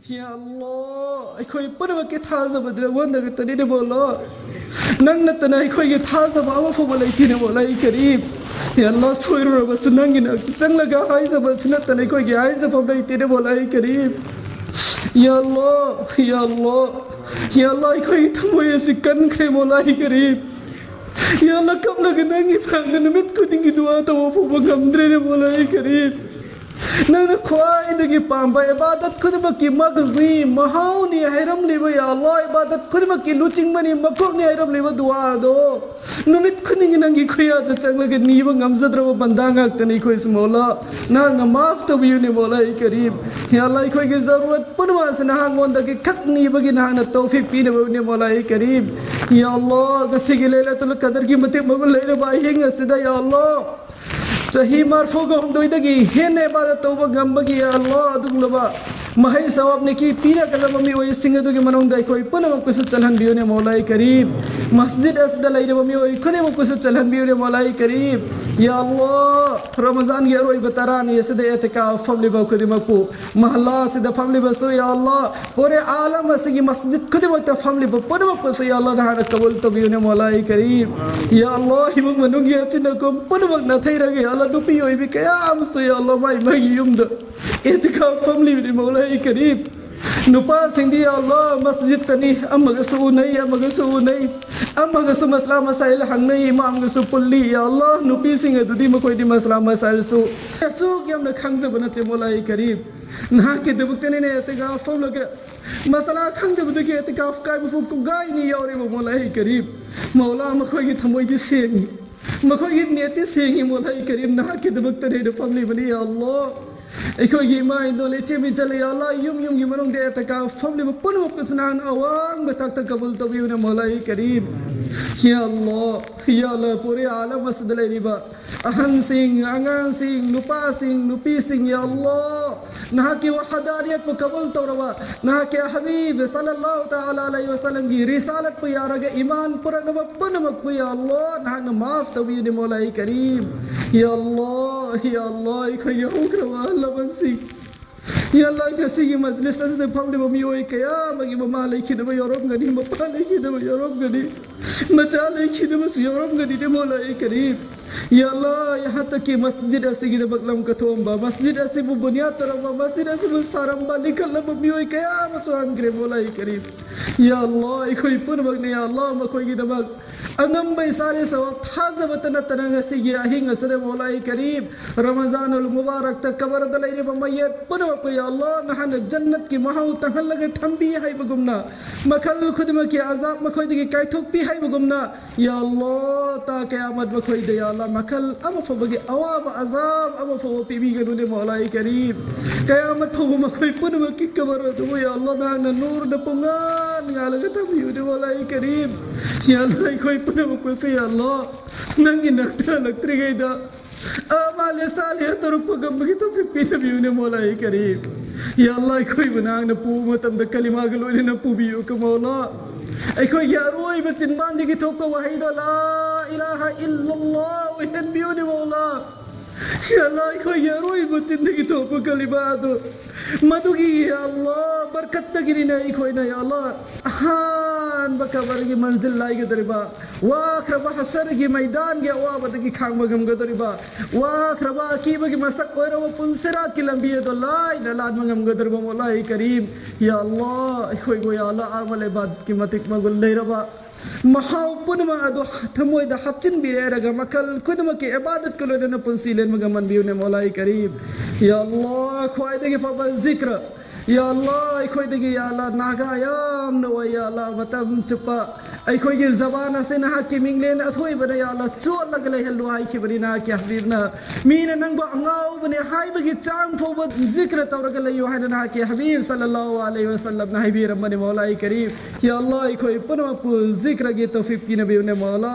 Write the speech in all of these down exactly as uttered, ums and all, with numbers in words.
ꯌꯥ ꯑꯜꯂꯥꯍ, ꯑꯩꯈꯣꯏ ꯄꯨꯝꯅꯃꯛꯀꯤ ꯊꯥꯖꯕꯗꯤ ꯅꯉꯣꯟꯗ ꯈꯛꯇꯅꯤꯅꯦ ꯃꯧꯂꯥ꯫ ꯅꯪ ꯅꯠꯇꯅ ꯑꯩꯈꯣꯏꯒꯤ ꯊꯥꯖꯕ ꯑꯃ ꯐꯥꯎꯕ ꯂꯩꯇꯦꯅꯦ ꯃꯧꯂꯥ ꯀꯔꯤꯝ꯫ ꯌꯥ ꯑꯜꯂꯥꯍ, ꯁꯣꯏꯔꯨꯔꯕꯁꯨ ꯅꯪꯒꯤ ꯅꯥꯛꯇ ꯆꯪꯂꯒ ꯍꯥꯏꯖꯕ ꯑꯁꯤ ꯅꯠꯇꯅ ꯑꯩꯈꯣꯏꯒꯤ ꯍꯥꯏꯖꯐꯝ ꯂꯩꯇꯦꯅꯦ ꯃꯧꯂꯥ ꯀꯔꯤꯝ꯫ ꯌꯥ ꯑꯜꯂꯥꯍ, ꯌꯥ ꯑꯜꯂꯥꯍ, ꯌꯥ ꯑꯜꯂꯥꯍ, ꯑꯩꯈꯣꯏꯒꯤ ꯊꯃꯣꯏ ꯑꯁꯤ ꯀꯟꯈ꯭ꯔꯦ ꯃꯧꯂꯥ ꯀꯔꯤꯝ꯫ ꯌꯥ ꯑꯜꯂꯥꯍ, ꯀꯞꯂꯒ ꯅꯪꯒꯤ ꯃꯥꯡꯗ ꯅꯨꯃꯤꯠ ꯈꯨꯗꯤꯡꯒꯤ ꯗꯨꯋꯥ ꯇꯧꯕ ꯐꯥꯎꯕ ꯉꯝꯗ꯭ꯔꯦꯅꯦ ꯃꯧꯂꯥ ꯀꯔꯤꯝ꯫ ꯅꯪꯅ ꯈ꯭ꯋꯥꯏꯗꯒꯤ ꯄꯥꯝꯕ ꯏꯕꯥꯗꯠ ꯈꯨꯗꯤꯡꯃꯛꯀꯤ ꯃꯒꯖꯅꯤ, ꯃꯍꯥꯎꯅꯤ ꯍꯥꯏꯔꯝꯂꯤꯕ, ꯌꯥ ꯑꯜꯂꯥꯍ, ꯏꯕꯥꯗꯠ ꯈꯨꯗꯤꯡꯃꯛꯀꯤ ꯂꯨꯆꯤꯡꯕꯅꯤ, ꯃꯀꯣꯛꯅꯤ ꯍꯥꯏꯔꯝꯂꯤꯕ ꯗꯨꯋꯥ ꯑꯗꯣ ꯅꯨꯃꯤꯠ ꯈꯨꯗꯤꯡꯒꯤ ꯅꯪꯒꯤ ꯈꯨꯌꯥꯗ ꯆꯪꯂꯒ ꯅꯤꯕ ꯉꯝꯖꯗ꯭ꯔꯕ ꯕꯟꯗꯥ ꯉꯥꯛꯇꯅꯤ ꯑꯩꯈꯣꯏꯁꯨ ꯃꯧꯂꯥ꯫ ꯅꯍꯥꯛꯅ ꯃꯥꯐ ꯇꯧꯕꯤꯌꯨꯅꯦ ꯃꯧꯂꯥ ꯀꯔꯤꯝ꯫ ꯌꯥ ꯑꯜꯂꯥꯍ, ꯑꯩꯈꯣꯏꯒꯤ ꯖꯔꯨꯔꯠ ꯄꯨꯝꯅꯃꯛ ꯑꯁꯤ ꯅꯍꯥꯛꯉꯣꯟꯗꯒꯤ ꯈꯛ ꯅꯤꯕꯒꯤ ꯅꯍꯥꯛꯅ ꯇꯧꯐꯤꯛ ꯄꯤꯅꯕꯅꯦ ꯃꯧꯂꯥ ꯀꯔꯤꯝ꯫ ꯌꯥ ꯑꯜꯂꯥꯍ, ꯉꯁꯤꯒꯤ ꯂꯩꯂꯥꯇꯨꯜ ꯀꯗꯔꯒꯤ ꯃꯇꯤꯛ ꯃꯒꯨꯟ ꯂꯩꯔꯕ ꯑꯍꯤꯡ ꯑꯁꯤꯗ, ꯌꯥ ꯑꯜꯂꯥꯍ, ꯆꯍꯤ ꯃꯔꯐꯨꯒ ꯍꯨꯝꯗꯣꯏꯗꯒꯤ ꯍꯦꯟꯅ ꯏꯕꯥꯗꯠ ꯇꯧꯕ ꯉꯝꯕꯒꯤ, ꯌꯥ ꯑꯜꯂꯥꯍ, ꯑꯗꯨꯒꯨꯝꯂꯕ ꯃꯍꯩ ꯁꯋꯥꯕ ꯅꯦꯀꯤ ꯄꯤꯔꯒꯗꯕ ꯃꯤꯑꯣꯏꯁꯤꯡ ꯑꯗꯨꯒꯤ ꯃꯅꯨꯡꯗ ꯑꯩꯈꯣꯏ ꯄꯨꯝꯅꯃꯛꯄꯨꯁꯨ ꯆꯜꯍꯟꯕꯤꯌꯨꯅꯦ ꯃꯧꯂꯥ ꯀꯔꯤꯝ꯫ ꯃꯁꯖꯤꯗ ꯑꯁꯤꯗ ꯂꯩꯔꯤꯕ ꯃꯤꯑꯣꯏ ꯈꯨꯗꯤꯡꯃꯛꯄꯨꯁꯨ ꯆꯜꯍꯟꯕꯤꯌꯨꯅꯦ ꯃꯧꯂꯥ ꯀꯔꯤꯝ꯫ ꯌꯥ ꯑꯜꯂꯥꯍ, ꯔꯃꯖꯥꯟꯒꯤ ꯑꯔꯣꯏꯕ ꯇꯔꯥꯅꯤ ꯑꯁꯤꯗ ꯑꯦꯇꯤꯀꯥꯐ ꯐꯝꯂꯤꯕ ꯈꯨꯗꯤꯡꯃꯛꯄꯨ, ꯃꯍꯜꯂꯥ ꯑꯁꯤꯗ ꯐꯝꯂꯤꯕꯁꯨ, ꯌꯥ ꯑꯜꯂꯥꯍ, ꯄꯨꯔꯦ ꯑꯥꯂꯝ ꯑꯁꯤꯒꯤ ꯃꯁꯖꯤꯗ ꯈꯨꯗꯤꯡꯃꯛꯇ ꯐꯝꯂꯤꯕ ꯄꯨꯝꯅꯃꯛꯄꯨꯁꯨ, ꯌꯥ ꯑꯜꯂꯥꯍ, ꯅꯍꯥꯛꯅ ꯀꯕꯨꯜ ꯇꯧꯕꯤꯌꯨꯅꯦ ꯃꯧꯂꯥ ꯀꯔꯤꯝ꯫ ꯌꯥ ꯑꯜꯂꯥꯍ, ꯏꯃꯨꯡ ꯃꯅꯨꯡꯒꯤ ꯑꯆꯤꯟ ꯑꯀꯣꯝ ꯄꯨꯝꯅꯃꯛ ꯅꯥꯊꯩꯔꯒ, ꯌꯥ ꯑꯜꯂꯥꯍ, ꯅꯨꯄꯤ ꯑꯣꯏꯕꯤ ꯀꯌꯥ ꯑꯃꯁꯨ, ꯌꯥ ꯑꯜꯂꯥꯍ, ꯃꯥꯏ ꯃꯥꯏꯒꯤ ꯌꯨꯝꯗ ꯑꯦꯇꯤꯀꯥꯐ ꯐꯝꯂꯤꯕꯅꯤ ꯃꯧꯂꯥ ꯀꯔꯤꯝ꯫ ꯅꯨꯄꯥꯁꯤꯡꯗꯤ, ꯌꯥ ꯑꯜꯂꯥꯍ, ꯃꯁꯖꯤꯗꯇꯅꯤ, ꯑꯃꯒꯁꯨ ꯎꯅꯩ, ꯑꯃꯒꯁꯨ ꯎꯅꯩ, ꯑꯃꯒꯁꯨ ꯃꯁꯂꯥ ꯃꯁꯥꯏꯜ ꯍꯪꯅꯩ, ꯏꯃꯥꯝꯒꯁꯨ ꯄꯨꯜꯂꯤ꯫ ꯌꯥ ꯑꯜꯂꯥꯍ, ꯅꯨꯄꯤꯁꯤꯡ ꯑꯗꯨꯗꯤ ꯃꯈꯣꯏꯗꯤ ꯃꯁꯂꯥ ꯃꯁꯥꯏꯜꯁꯨ ꯑꯁꯨꯛ ꯌꯥꯝꯅ ꯈꯪꯖꯕ ꯅꯠꯇꯦ ꯃꯧꯂꯥ ꯀꯔꯤꯝ꯫ ꯅꯍꯥꯛꯀꯤꯗꯃꯛꯇꯅꯤꯅꯦ ꯑꯦꯇꯤꯀꯥꯐ ꯐꯝꯂꯒ ꯃꯁꯂꯥ ꯈꯪꯗꯕꯗꯒꯤ ꯑꯦꯇꯤꯀꯥꯐ ꯀꯥꯏꯕ ꯐꯥꯎ ꯀꯣꯡꯒꯥꯏꯅꯤ ꯌꯥꯎꯔꯦꯕ ꯃꯧꯂꯥ ꯀꯔꯤꯝ꯫ ꯃꯧꯂꯥ, ꯃꯈꯣꯏꯒꯤ ꯊꯃꯣꯏꯗꯤ ꯁꯦꯡꯉꯤ, ꯃꯈꯣꯏꯒꯤ ꯅꯦꯠꯇꯤ ꯁꯦꯡꯉꯤ ꯃꯧꯂꯥ ꯀꯔꯤꯝ꯫ ꯅꯍꯥꯛꯀꯤꯗꯃꯛꯇꯅꯦ ꯑꯩꯅ ꯐꯝꯂꯤꯕꯅꯤ, ꯌꯥ ꯑꯜꯂꯥꯍ꯫ ꯑꯩꯈꯣꯏꯒꯤ ꯏꯃꯥ ꯏꯟꯗꯣꯜ ꯏꯆꯦ ꯃꯤꯆꯜ, ꯌꯥ ꯑꯜꯂꯥꯍ, ꯌꯨꯝ ꯌꯨꯝꯒꯤ ꯃꯅꯨꯡꯗ ꯑꯦꯇꯤꯀꯥꯐ ꯐꯝꯂꯤꯕ ꯄꯨꯝꯅꯃꯛꯄꯨꯁꯨ ꯅꯍꯥꯛꯅ ꯑꯋꯥꯡꯕ ꯊꯥꯛꯇ ꯀꯕꯨꯜ ꯇꯧꯕꯤꯌꯨꯅꯦ ꯃꯧꯂꯥ ꯀꯔꯤꯝ꯫ ꯌꯥ ꯑꯜꯂꯥꯍ, ꯌꯥ ꯑꯜꯂꯥꯍ, ꯄꯨꯔꯦ ꯑꯥꯂꯝ ꯑꯁꯤꯗ ꯂꯩꯔꯤꯕ ꯑꯍꯟꯁꯤꯡ, ꯑꯉꯥꯡꯁꯤꯡ, ꯅꯨꯄꯥꯁꯤꯡ, ꯅꯨꯄꯤꯁꯤꯡ, ꯌꯥ ꯑꯜꯂꯥꯍ, ꯅꯍꯥꯛꯀꯤ ꯋꯥꯍꯗꯥꯅꯤꯌꯠꯄꯨ ꯀꯕꯨꯜ ꯇꯧꯔꯕ, ꯅꯍꯥꯛꯀꯤ ꯍꯕꯤꯕ ꯁꯜꯂꯜꯂꯥꯍꯨ ꯇꯥꯂꯥ ꯑꯂꯩꯍꯤ ꯋꯁꯜꯂꯝꯒꯤ ꯔꯤꯁꯥꯂꯠꯄꯨ ꯌꯥꯔꯒ ꯏꯃꯥꯟ ꯄꯨꯔꯛꯂꯕ ꯄꯨꯝꯅꯃꯛꯄꯨ, ꯌꯥ ꯑꯜꯂꯥꯍ, ꯅꯍꯥꯛꯅ ꯃꯥꯐ ꯇꯧꯕꯤꯌꯨꯅꯦ ꯃꯧꯂꯥ ꯀꯔꯤꯝ꯫ ꯌꯥ ꯑꯜꯂꯥꯍ, ꯌꯥ ꯑꯜꯂꯥꯍ, ꯑꯩꯈꯣꯏꯒꯤ ꯍꯧꯈ꯭ꯔꯕ ꯑꯍꯜ ꯂꯃꯟꯁꯤꯡ, ꯌꯥ ꯑꯜꯂꯥꯍ, ꯉꯁꯤꯒꯤ ꯃꯖꯂꯤꯁ ꯑꯁꯤꯗ ꯐꯝꯂꯤꯕ ꯃꯤꯑꯣꯏ ꯀꯌꯥ ꯑꯃꯒꯤ ꯃꯃꯥ ꯂꯩꯈꯤꯗꯕ ꯌꯥꯎꯔꯝꯒꯅꯤ, ꯃꯄꯥ ꯂꯩꯈꯤꯗꯕ ꯌꯥꯎꯔꯝꯒꯅꯤ, ꯃꯆꯥ ꯂꯩꯈꯤꯗꯕꯁꯨ ꯌꯥꯎꯔꯝꯒꯅꯤꯅꯦ ꯃꯧꯂꯥ ꯑꯦ ꯀꯔꯤꯝ꯫ ꯌꯥ ꯑꯜꯂꯥꯍ, ꯌꯍꯥꯟ ꯇꯛ ꯀꯤ ꯃꯁꯖꯤꯗ ꯑꯁꯤꯒꯤꯗꯃꯛ ꯂꯝ ꯀꯠꯊꯣꯛꯑꯝꯕ, ꯃꯁꯖꯤꯗ ꯑꯁꯤꯕꯨ ꯕꯨꯅꯤꯌꯥꯗ ꯇꯧꯔꯝꯕ, ꯃꯁꯖꯤꯗ ꯑꯁꯤꯕꯨ ꯁꯥꯔꯝꯕ, ꯂꯤꯡꯈꯠꯂꯝꯕ ꯃꯤꯑꯣꯏ ꯀꯌꯥ ꯑꯃꯁꯨ ꯍꯟꯈ꯭ꯔꯦ ꯃꯧꯂꯥ ꯑꯦ ꯀꯔꯤꯝ꯫ ꯌꯥ ꯑꯜꯂꯥꯍ, ꯑꯩꯈꯣꯏ ꯄꯨꯝꯅꯃꯛꯅ ꯌꯥ ꯑꯜꯂꯥꯍ ꯃꯈꯣꯏꯒꯤꯗꯃꯛ ꯑꯉꯝꯕ ꯏꯁꯥꯒꯤ ꯁꯋꯥꯕ ꯊꯥꯖꯕꯇ ꯅꯠꯇꯅ ꯉꯁꯤꯒꯤ ꯑꯍꯤꯡ ꯑꯁꯤꯗ ꯃꯧꯂꯥ ꯑꯦ ꯀꯔꯤꯝ, ꯔꯃꯖꯥꯅꯨꯜ ꯃꯨꯕꯥꯔꯛꯇ ꯀꯕꯔꯗ ꯂꯩꯔꯤꯕ ꯃꯌꯦꯛ ꯄꯨꯝꯅꯃꯛꯄꯨ ꯌꯥ ꯑꯜꯂꯥꯍ ꯅꯍꯥꯛꯅ ꯖꯟꯅꯠꯀꯤ ꯃꯍꯥꯎ ꯇꯪꯍꯜꯂꯒ ꯊꯝꯕꯤ ꯍꯥꯏꯕꯒꯨꯝꯅ, ꯃꯈꯜ ꯈꯨꯗꯤꯡꯃꯛꯀꯤ ꯑꯖꯥꯕ ꯃꯈꯣꯏꯗꯒꯤ ꯀꯥꯏꯊꯣꯛꯄꯤ ꯍꯥꯏꯕꯒꯨꯝꯅ, ꯌꯥ ꯑꯜꯂꯥꯍ, ꯇꯥ ꯀꯌꯥꯃꯠ ꯃꯈꯣꯏꯗ ꯌꯥ ꯑꯜꯂꯥꯍ ꯃꯈꯜ ꯑꯃ ꯐꯥꯎꯕꯒꯤ ꯑꯋꯥꯕ ꯑꯖꯥꯕ ꯑꯃ ꯐꯥꯎꯕ ꯄꯤꯕꯤꯒꯅꯨꯅꯦ ꯃꯧꯂꯥ ꯑꯦ ꯀꯔꯤꯝ꯫ ꯀꯌꯥꯃꯠ ꯐꯥꯎꯕ ꯃꯈꯣꯏ ꯄꯨꯝꯅꯃꯛꯀꯤ ꯀꯕꯔ ꯑꯗꯨꯕꯨ ꯌꯥ ꯑꯜꯂꯥꯍ ꯅꯍꯥꯛꯅ ꯅꯨꯔꯅ ꯄꯨꯡꯉꯥꯟ ꯉꯥꯜꯂꯒ ꯊꯝꯕꯤꯌꯨꯅꯦ ꯃꯧꯂꯥ ꯑꯦ ꯀꯔꯤꯝ꯫ ꯌꯥ ꯑꯜꯂꯥꯍ, ꯑꯩꯈꯣꯏ ꯄꯨꯝꯅꯃꯛꯄꯨꯁꯨ ꯌꯥ ꯑꯜꯂꯥꯍ ꯅꯪꯒꯤ ꯅꯥꯛꯇ ꯍꯜꯂꯛꯇ꯭ꯔꯤꯉꯩꯗ ꯑꯃꯥꯂꯦ ꯁꯥꯂꯤꯍ ꯇꯧꯔꯛꯄ ꯉꯝꯕꯒꯤ ꯇꯧꯐꯤꯛ ꯄꯤꯅꯕꯤꯌꯨꯅꯦ ꯃꯧꯂꯥ ꯑꯦ ꯀꯔꯤꯝ꯫ ꯌꯥ ꯑꯜꯂꯥꯍ, ꯑꯩꯈꯣꯏꯕꯨ ꯅꯍꯥꯛꯅ ꯄꯨꯕ ꯃꯇꯝꯗ ꯀꯂꯤꯃꯥꯒ ꯂꯣꯏꯅꯅ ꯄꯨꯕꯤꯌꯨ ꯀꯣ ꯃꯧꯂꯥ꯫ ꯑꯩꯈꯣꯏꯒꯤ ꯑꯔꯣꯏꯕ ꯆꯤꯟꯕꯥꯟꯗꯒꯤ ꯊꯣꯛꯄ ꯋꯥꯍꯩꯗꯣ ꯂꯥ ꯏꯂꯥꯍ ꯏꯜꯂꯜꯂꯥꯍ ꯑꯣꯏꯍꯟꯕꯤꯌꯨꯅꯦ ꯃꯧꯂꯥ꯫ ꯌꯥ ꯑꯜꯂꯥꯍ, ꯑꯩꯈꯣꯏꯒꯤ ꯑꯔꯣꯏꯕ ꯆꯤꯟꯗꯒꯤ ꯊꯣꯛꯄ ꯀꯂꯤꯃꯥ ꯑꯗꯨ, ꯃꯗꯨꯒꯤ ꯌꯥ ꯑꯜꯂꯥꯍ ꯕꯔꯀꯠꯇꯒꯤꯅꯤꯅ ꯑꯩꯈꯣꯏꯅ ꯌꯥ ꯑꯜꯂꯥꯍ ꯑꯍꯥꯟꯕ ꯀꯕꯔꯒꯤ ꯃꯟꯖꯤꯜ ꯂꯥꯏꯒꯗꯧꯔꯤꯕ, ꯋꯥꯈ꯭ꯔꯕ ꯍꯁꯔꯒꯤ ꯃꯩꯗꯥꯟꯒꯤ ꯑꯋꯥꯕꯗꯒꯤ ꯈꯥꯡꯕ ꯉꯝꯒꯗꯧꯔꯤꯕ, ꯋꯥꯈ꯭ꯔꯕ ꯑꯀꯤꯕꯒꯤ ꯃꯁꯛ ꯑꯣꯏꯔꯕ ꯄꯨꯟꯁꯤꯔꯥꯠꯀꯤ ꯂꯝꯕꯤ ꯑꯗꯨ ꯂꯥꯏꯅ ꯂꯥꯟꯕ ꯉꯝꯒꯗꯧꯔꯤꯕ ꯃꯧꯂꯥ ꯑꯦ ꯀꯔꯤꯝ꯫ ꯌꯥ ꯑꯜꯂꯥꯍ, ꯑꯩꯈꯣꯏꯕꯨ ꯌꯥ ꯑꯜꯂꯥꯍ ꯑꯍꯥꯟꯕ ꯂꯩꯕꯥꯛꯀꯤ ꯃꯇꯤꯛ ꯃꯒꯨꯟ ꯂꯩꯔꯕ ꯃꯍꯥꯎ ꯄꯨꯝꯅꯃꯛ ꯑꯗꯨ ꯊꯃꯣꯏꯗ ꯍꯥꯞꯆꯤꯟꯕꯤꯔꯦ ꯍꯥꯏꯔꯒ ꯃꯈꯜ ꯈꯨꯗꯤꯡꯃꯛꯀꯤ ꯏꯕꯥꯗꯠꯀ ꯂꯣꯏꯅꯅ ꯄꯨꯟꯁꯤ ꯂꯦꯟꯕ ꯉꯝꯍꯟꯕꯤꯌꯨꯅꯦ ꯃꯧꯂꯥ ꯑꯦ ꯀꯔꯤꯝ꯫ ꯌꯥ ꯑꯜꯂꯥꯍ, ꯈ꯭ꯋꯥꯏꯗꯒꯤ ꯐꯕ ꯖꯤꯀ꯭ꯔ, ꯌꯥ ꯑꯜꯂꯥꯍ, ꯑꯩꯈꯣꯏꯗꯒꯤ ꯌꯥ ꯑꯜꯂꯥꯍ ꯅꯥꯒꯥ ꯌꯥꯝꯅ ꯑꯣꯏ ꯌꯥ ꯑꯜꯂꯥꯍ, ꯃꯇꯝ ꯆꯨꯞꯄ ꯑꯩꯈꯣꯏꯒꯤ ꯖꯕꯥꯟ ꯑꯁꯤ ꯅꯍꯥꯛꯀꯤ ꯃꯤꯡꯂꯦꯟ ꯑꯊꯣꯏꯕꯅ ꯌꯥ ꯑꯜꯂꯥꯍ ꯆꯣꯠꯂꯒ ꯂꯩꯍꯜꯂꯨ ꯍꯥꯏꯈꯤꯕꯅꯤ ꯅꯍꯥꯛꯀꯤ ꯍꯕꯤꯕꯅ꯫ ꯃꯤꯅ ꯅꯪꯕꯨ ꯑꯉꯥꯎꯕꯅꯤ ꯍꯥꯏꯕꯒꯤ ꯆꯥꯡ ꯐꯥꯎꯕ ꯖꯤꯀ꯭ꯔ ꯇꯧꯔꯒ ꯂꯩꯌꯨ ꯍꯥꯏꯅ ꯅꯍꯥꯛꯀꯤ ꯍꯕꯤꯕ ꯁꯜꯂꯜꯂꯥꯍꯨ ꯑꯂꯩꯍꯤ ꯋꯁꯜꯂꯝꯅ ꯍꯥꯏꯕꯤꯔꯝꯕꯅꯤ ꯃꯧꯂꯥ ꯑꯦ ꯀꯔꯤꯝ꯫ ꯌꯥ ꯑꯜꯂꯥꯍ, ꯑꯩꯈꯣꯏ ꯄꯨꯝꯅꯃꯛꯄꯨ ꯖꯤꯀ꯭ꯔꯒꯤ ꯇꯧꯐꯤꯛ ꯄꯤꯅꯕꯤꯌꯨꯅꯦ ꯃꯧꯂꯥ꯫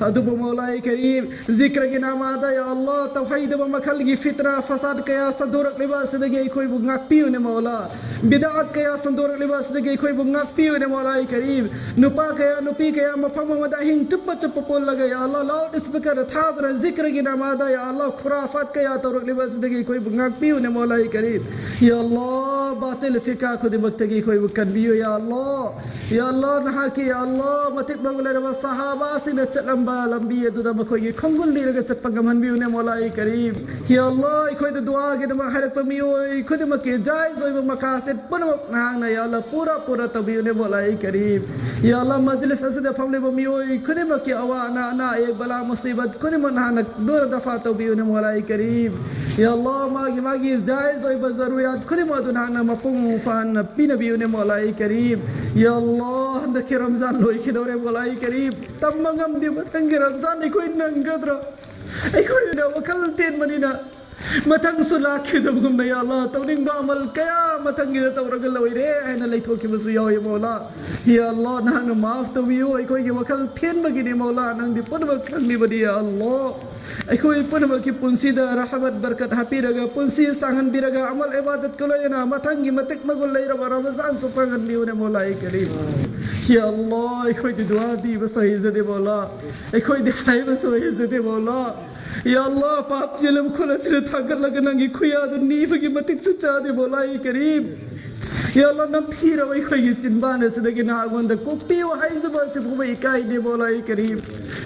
ꯑꯗꯨꯕꯨ ꯃꯧꯂꯥ ꯑꯦ ꯀꯔꯤꯝ, ꯖꯤꯀ꯭ꯔꯒꯤ ꯅꯥꯃꯗ ꯌꯥ ꯑꯜꯂꯥꯍ ꯇꯧꯍꯩꯗꯕ ꯃꯈꯜꯒꯤ ꯐꯤꯠꯅꯥ ꯐꯁꯥꯗ ꯀꯌꯥ ꯁꯟꯗꯣꯔꯛꯂꯤꯕ ꯑꯁꯤꯗꯒꯤ ꯑꯩꯈꯣꯏꯕꯨ ꯉꯥꯛꯄꯤꯌꯨꯅꯦ ꯃꯧꯂꯥ꯫ ꯕꯤꯗꯥꯠ ꯀꯌꯥ ꯁꯟꯗꯣꯔꯛꯂꯤꯕ ꯑꯁꯤꯗꯒꯤ ꯑꯩꯈꯣꯏꯕꯨ ꯉꯥꯛꯄꯤꯌꯨꯅꯦ ꯃꯧꯂꯥ ꯀꯔꯤꯝ꯫ ꯅꯨꯄꯥ ꯀꯌꯥ, ꯅꯨꯄꯤ ꯀꯌꯥ ꯃꯐꯝ ꯑꯃꯗ ꯑꯍꯤꯡ ꯆꯨꯞꯄ ꯆꯨꯞꯄ ꯄꯨꯜꯂꯒ, ꯌꯥ ꯑꯜꯂꯥ, ꯂꯥꯎꯗ ꯁ꯭ꯄꯤꯀꯔ ꯊꯥꯗꯨꯅ ꯖꯤꯀ꯭ꯔꯒꯤ ꯅꯃꯥꯗ, ꯌꯥ ꯑꯜꯂꯥ, ꯈꯨꯔꯥꯐꯥꯠ ꯀꯌꯥ ꯇꯧꯔꯛꯂꯤꯕ ꯑꯁꯤꯗꯒꯤ ꯑꯩꯈꯣꯏꯕꯨ ꯉꯥꯛꯄꯤꯌꯨꯅꯦ ꯃꯧꯂꯥ ꯀꯔꯤꯝ꯫ ꯌꯥ ꯑꯜꯂꯥ, ꯕꯥꯇꯤꯜ ꯐꯤꯀꯥ ꯈꯨꯗꯤꯡꯃꯛꯇꯒꯤ ꯑꯩꯈꯣꯏꯕꯨ ꯀꯟꯕꯤꯌꯨ, ꯌꯥ ꯑꯜꯂꯥ꯫ ꯌꯥ ꯑꯜꯂꯥ, ꯅꯍꯥꯛꯀꯤ, ꯌꯥ ꯑꯜꯂꯥ, ꯃꯇꯤꯛ ꯃꯒꯨꯟ ꯂꯩꯔꯕ ꯁꯍꯥꯕꯥꯁꯤꯡꯅ ꯆꯠꯂꯝꯕ ꯂꯝꯕꯤ ꯑꯗꯨꯗ ꯃꯈꯣꯏꯒꯤ ꯈꯣꯡꯒꯨꯜ ꯂꯤꯔꯒ ꯆꯠꯄ ꯉꯝꯍꯟꯕꯤꯌꯨꯅꯦ ꯃꯧꯂꯥ ꯀꯔꯤꯝ꯫ ꯌꯥ ꯑꯜꯂꯥ, ꯑꯩꯈꯣꯏꯗ ꯗꯨꯋꯥꯒꯤꯗꯃꯛ ꯍꯥꯏꯔꯛꯄ ꯃꯤꯑꯣꯏ ꯈꯨꯗꯤꯡꯃꯛꯀꯤ ꯖꯥꯏꯖ ꯑꯣꯏꯕ ꯃꯀꯥꯁꯤꯗ ꯄꯨꯝꯅꯃꯛ ꯅꯍꯥꯛꯅ, ꯌꯥ ꯑꯜꯂꯥ, ꯄꯨꯔꯥ ꯄꯨꯔꯥ ꯇꯧꯕꯤꯌꯨꯅꯦ ꯃꯧꯂꯥ ꯀꯔꯤꯝ꯫ ꯌꯥ ꯑꯜꯂꯥ, ꯃꯖꯂꯤꯁ ꯑꯁꯤꯗ ꯐꯝꯂꯤꯕ ꯃꯤꯑꯣꯏ ꯈꯨꯗꯤꯡꯃꯛꯀꯤ ꯑꯋꯥ ꯑꯅꯥ, ꯑꯅꯥ ꯑꯌꯦꯛ, ꯕꯂꯥ ꯃꯨꯁꯤꯕꯠ ꯈꯨꯗꯤꯡꯃꯛ ꯅꯍꯥꯛꯅ ꯗꯨꯔ ꯗꯐꯥ ꯇꯧꯕꯤꯌꯨꯅꯦ ꯃꯧꯂꯥ ꯀꯔꯤꯝ꯫ ꯌꯥ ꯑꯜꯂꯥ, ꯃꯥꯒꯤ ꯃꯥꯒꯤ ꯖꯥꯏꯖ ꯑꯣꯏꯕ ꯖꯔꯨꯔꯤꯌꯥꯠ ꯈꯨꯗꯤꯡꯃꯛ ꯑꯗꯨ ꯅꯍꯥꯛꯅ ꯃꯄꯨꯡ ꯐꯥꯅ ꯄꯤꯅꯕꯤꯌꯨꯅꯦ ꯃꯧꯂꯥ ꯀꯔꯤꯝ꯫ ꯌꯥ ꯑꯜꯂꯥ, ꯍꯟꯗꯛꯀꯤ ꯔꯝꯖꯥꯟ ꯂꯣꯏꯈꯤꯗꯧꯔꯦ ꯃꯧꯂꯥ ꯀꯔꯤꯝ꯫ ꯇꯝꯕ ꯉꯝꯗꯦ ꯃꯊꯪꯒꯤ ꯔꯝꯖꯥꯟ ꯑꯩꯈꯣꯏ ꯅꯪꯒꯗ꯭ꯔꯥ꯫ ꯑꯩꯈꯣꯏꯅ ꯋꯥꯈꯜ ꯇꯦꯟꯕꯅꯤꯅ ꯃꯊꯪꯁꯨ ꯂꯥꯛꯈꯤꯗꯕꯒꯨꯝꯅ, ꯌꯥ ꯑꯜꯂꯥ, ꯇꯧꯅꯤꯡꯕ ꯑꯃꯜ ꯀꯌꯥ ꯃꯊꯪꯒꯤꯗ ꯇꯧꯔꯒ ꯂꯣꯏꯔꯦ ꯍꯥꯏꯅ ꯂꯩꯊꯣꯛꯈꯤꯕꯁꯨ ꯌꯥꯎꯏ ꯃꯧꯂꯥ꯫ ꯌꯥ ꯑꯜꯂꯥ, ꯅꯍꯥꯛꯅ ꯃꯥꯐ ꯇꯧꯕꯤꯌꯨ, ꯑꯩꯈꯣꯏꯒꯤ ꯋꯥꯈꯜ ꯊꯦꯟꯕꯒꯤꯅꯤ ꯃꯧꯂꯥ, ꯅꯪꯗꯤ ꯄꯨꯝꯅꯃꯛ ꯈꯪꯂꯤꯕꯅꯤ ꯌꯥ ꯑꯜꯂꯥ꯫ ꯑꯩꯈꯣꯏ ꯄꯨꯝꯅꯃꯛꯀꯤ ꯄꯨꯟꯁꯤꯗ ꯔꯍꯃꯠ ꯕꯔꯀꯠ ꯍꯥꯞꯄꯤꯔꯒ, ꯄꯨꯟꯁꯤ ꯁꯥꯡꯍꯟꯕꯤꯔꯒ, ꯑꯃꯜ ꯏꯕꯥꯗꯠꯀ ꯂꯣꯏꯅꯅ ꯃꯊꯪꯒꯤ ꯃꯇꯤꯛ ꯃꯒꯨꯟ ꯂꯩꯔꯕ ꯔꯃꯖꯥꯟꯁꯨ ꯐꯪꯍꯟꯕꯤꯌꯨꯅꯦ ꯃꯧꯂꯥ ꯀꯔꯤꯝ꯫ ꯌꯥ ꯑꯜꯂꯥ, ꯑꯩꯈꯣꯏꯗꯤ ꯗꯨꯋꯥ ꯗꯤꯕꯁꯨ ꯍꯩꯖꯗꯦ ꯃꯧꯂꯥ, ꯑꯩꯈꯣꯏꯗꯤ ꯍꯥꯏꯕꯁꯨ ꯍꯩꯖꯗꯦ ꯃꯧꯂꯥ꯫ ꯌꯥ ꯑꯜꯂꯥ, ꯄꯥꯞ ꯆꯦꯜꯂꯝ ꯈꯨꯜ ꯑꯁꯤꯗ ꯊꯥꯡꯒꯠꯂꯒ ꯅꯪꯒꯤ ꯈꯨꯌꯥꯗ ꯅꯤꯕꯒꯤ ꯃꯇꯤꯛꯁꯨ ꯆꯥꯗꯦ ꯃꯧꯂꯥ ꯀꯔꯤꯝ꯫ ꯌꯥ ꯑꯜꯂꯥ, ꯅꯝꯊꯤꯔꯕ ꯑꯩꯈꯣꯏꯒꯤ ꯆꯤꯟꯕꯥꯟ ꯑꯁꯤꯗꯒꯤ ꯅꯍꯥꯛꯉꯣꯟꯗ ꯀꯣꯛꯄꯤꯌꯨ ꯍꯥꯏꯖꯕ ꯑꯁꯤꯐꯥꯎꯕ ꯏꯀꯥꯏꯗꯦ ꯃꯧꯂꯥ ꯀꯔꯤꯝ꯫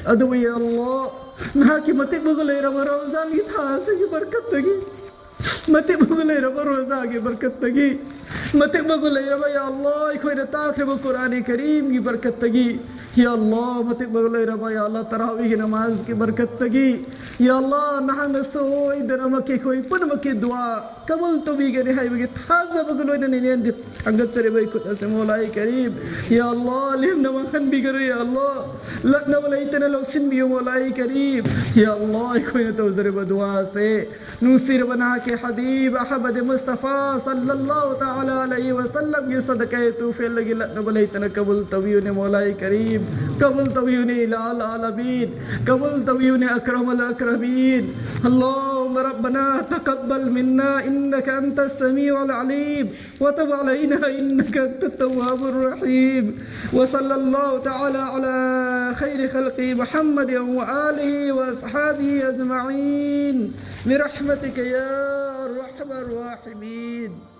ꯑꯗꯨꯕꯨ ꯌꯥ ꯑꯜꯂꯥ, ꯅꯍꯥꯛꯀꯤ ꯃꯇꯤꯛ ꯃꯒꯨꯟ ꯂꯩꯔꯕ ꯔꯃꯖꯥꯟꯒꯤ ꯊꯥ ꯑꯁꯤꯒꯤ ꯕꯔꯀꯠꯇꯒꯤ, ꯃꯇꯤꯛ ꯃꯒꯨꯟ ꯂꯩꯔꯕ ꯔꯣꯖꯥꯒꯤ ꯕꯔꯀꯠꯇꯒꯤ, ꯃꯇꯤꯛ ꯃꯒꯨꯟ ꯂꯩꯔꯕ, ꯌꯥ ꯑꯜꯂꯥ, ꯑꯩꯈꯣꯏꯅ ꯇꯥꯈ꯭ꯔꯤꯕ ꯀꯨꯔꯥꯟ ꯀꯔꯤꯝꯒꯤ ꯕꯔꯀꯠꯇꯒꯤ, ꯌꯥ ꯑꯜꯂꯥ, ꯃꯇꯤꯛ ꯃꯒꯨꯟ ꯂꯩꯔꯕ, ꯌꯥ ꯑꯜꯂꯥ, ꯇꯔꯥꯋꯤꯒꯤ ꯅꯃꯥꯖꯒꯤ ꯕꯔꯀꯠꯇꯒꯤ, ꯌꯥ ꯑꯜꯂꯥ, ꯅꯍꯥꯛꯅ ꯁꯣꯏꯗꯅꯃꯛꯀꯤ ꯑꯩꯈꯣꯏ ꯄꯨꯝꯅꯃꯛꯀꯤ ꯗꯨꯋꯥ ꯀꯕꯨꯜ ꯇꯧꯕꯤꯒꯅꯤ ꯍꯥꯏꯕꯒꯤ ꯊꯥꯖꯕꯒ ꯂꯣꯏꯅꯅ ꯏꯅꯦꯟꯗꯤ ꯊꯥꯡꯒꯠꯆꯔꯤꯕ ꯑꯩꯈꯨꯠ ꯑꯁꯦ ꯃꯧꯂꯥ ꯀꯔꯤꯝ꯫ ꯌꯥ ꯑꯜꯂꯥ, ꯂꯦꯝꯅ ꯃꯥꯡꯍꯟꯕꯤꯒꯅꯨ ꯌꯥ ꯑꯜꯂꯥ, ꯂꯠꯅꯕ ꯂꯩꯇꯅ ꯂꯧꯁꯤꯟꯕꯤꯌꯨ ꯃꯧꯂꯥ ꯀꯔꯤꯝ꯫ ꯌꯥ ꯑꯜꯂꯥ, ꯑꯩꯈꯣꯏꯅ ꯇꯧꯖꯔꯤꯕ ꯗꯨꯋꯥ ꯑꯁꯦ ꯅꯨꯡꯁꯤꯔꯕ ꯅꯍꯥꯛꯀꯤ ꯍꯕꯤꯕ ꯑꯍꯃꯗ ꯃꯨꯁꯇꯐꯥ ꯁꯜꯂꯜꯂꯥꯍꯨ ꯇꯥꯂꯥ ꯑꯂꯩꯍꯤ ꯋꯁꯜꯂꯝꯒꯤ ꯁꯗꯀꯥꯏ ꯇꯨꯐꯦꯜꯗꯒꯤ ꯂꯠꯅꯕ ꯂꯩꯇꯅ ꯀꯕꯨꯜ ꯇꯧꯕꯤꯌꯨꯅꯦ ꯃꯧꯂꯥ ꯀꯔꯤꯝ꯫ ꯀꯕꯨꯜ ꯇꯧꯕꯤꯌꯨꯅꯦ ꯏꯂꯥꯍꯜ ꯑꯥꯂꯃꯤꯟ꯫ ꯀꯕꯨꯜ ꯇꯧꯕꯤꯌꯨꯅꯦ ꯑꯀꯔꯃꯜ ꯑꯀꯔꯃꯤꯟ꯫ ꯑꯜꯂꯥꯍ ربنا تقبل منا إنك أنت السميع العليم وتب علينا إنك أنت التواب الرحيم. وصلى الله تعالى على خير خلقه محمد وآله وأصحابه أجمعين برحمتك يا أرحم الراحمين.